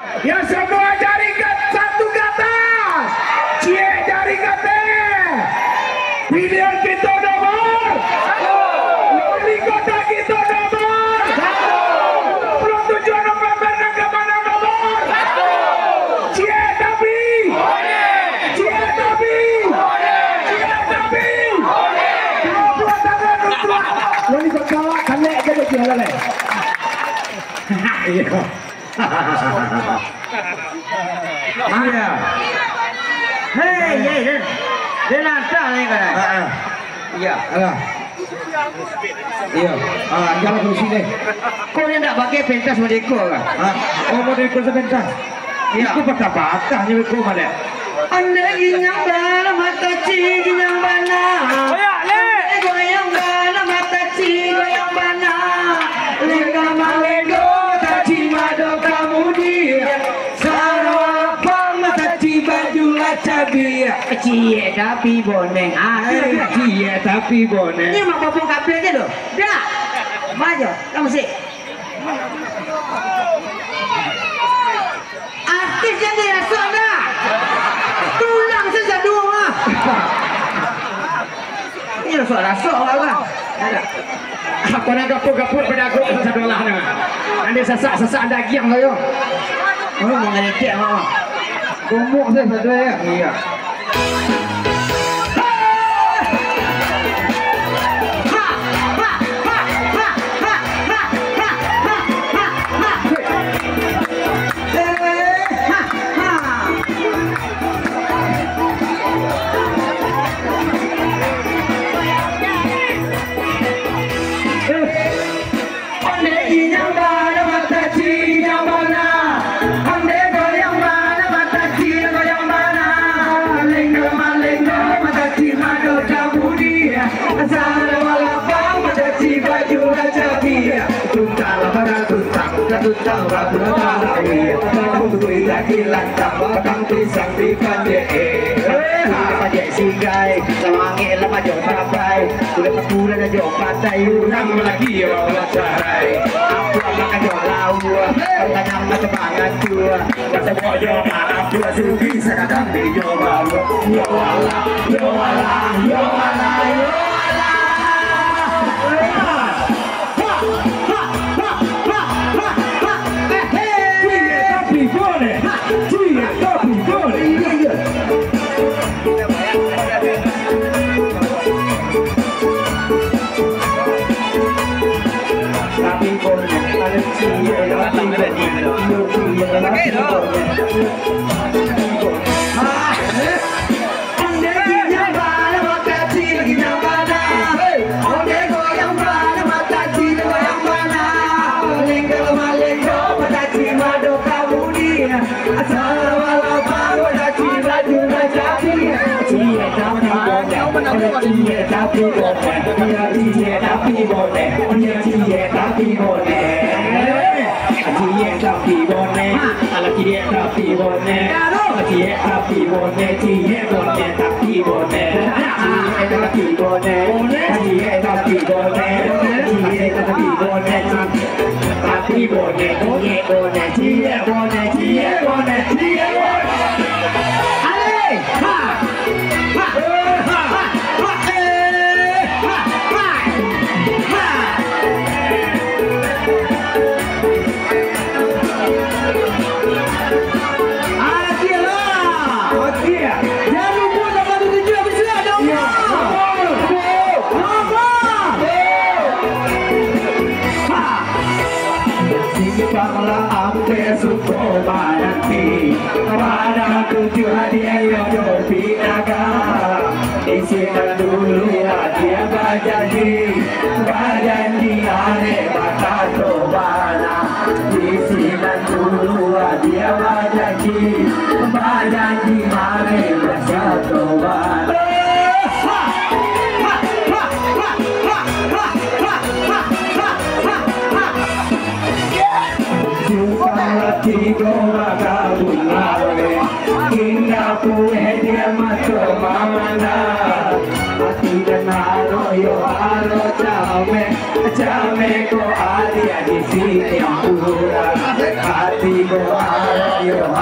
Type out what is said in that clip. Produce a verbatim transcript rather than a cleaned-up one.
Ya, semua jari ka-, satu ke atas. Ciek jari ka ateh. Pilihan kito nomor. Wali kota kito nomor. Dua puluh tujuh November nan ka manang nomor. Ciek tapi. Ciek tapi. Ciek tapi. Dua puluh tangan untuk wali kota, kanek je dia jualan, eh. Iya. Iya. Hei, ye, ye. Dia lantak ni kan? Ah, ah. Iya. Alah. Iya. Ah, jalan ke sini. Kok dia ndak pakai pentas merdeka kan? Ah, oh, merdeka sepentas. Iya. Itu patah-patah ni kok malah. Andai ginyang bana mataci, ginyang bana. Andai goyang bana mataci, goyang bana. Lengga malenggo mataci mado kamudi. Sarawa lapang mataci baju lah cabiak. Ciek tapi boneh. Ah, ciek tapi boneh. Ini mak bapung kabel je tu. Dah. Maju. Kamu sih. Artis jadi rasok dah. Tulang saja dua. Ini rasok-rasok lah, Bang. Ada. Aku nak gapuk-gapuk pedagok tu sadolah ni. Nanti sasak-sasak dagiang tu, yo. Oh, mangaletek, oh. Gomok saya saja, ya. Iya. Ondeh ginyang bana, mataci ginyang bana. Ondeh goyang bana, mataci goyang bana. Lenggo malenggo, mataci mado kamudi. Sarawa lapang, mataci baju lah cabiak. Tuntang lah baratuntang, katuntang lah baratawi. Bukui lagi lantang, batang pisang dipanjek. Eh, panjek sigai, kalau angin lah majo babai. Kulit pakulan ajo patai, urang lagi bawa carai. Apo makan jo lauk, pertanyaan macam mangan tu. Macam bojo maaf, dua sugi sakadang di jo bawa. Yo Allah, yo Allah, yo Allah, yo Allah. Ciek tapi boleh. Ciek tapi boleh. Tapi boleh. Ada ciek tapi boleh. Ciek tapi boleh. Ah, eh. Ondeh ginyang bana, mataci ginyang bana. Ondeh goyang bana, mataci goyang bana. Lenggo malenggo, mataci mado kamudi. Sarawa lapang, mataci baju lah cabiak. Ciek tapi boneh, ciek tapi boneh, ciek tapi boneh, ciek tapi boneh. Ciek tapi boneh, alah ciek tapi boneh. Ciek tapi boneh, ciek boneh tapi boneh. Ciek tapi boneh, ciek tapi boneh, ciek tapi boneh. Tapi boneh, ciek boneh, ciek boneh, ciek boneh, ciek boneh. Ale, ha. Simpang lah ampek suko mananti, pada tujuah hadiah yo jo pinaga. Di sinan dulu hadiah bajanji, bajanji arek bakato bana. Di sinan dulu hadiah bajanji, bajanji arek bakato bana. Jumpa tigo bakabun lawe, indak pueh dia mato mamandang. Ati dan aro yo aro came, came ko adia di sini pura. Ati ko aro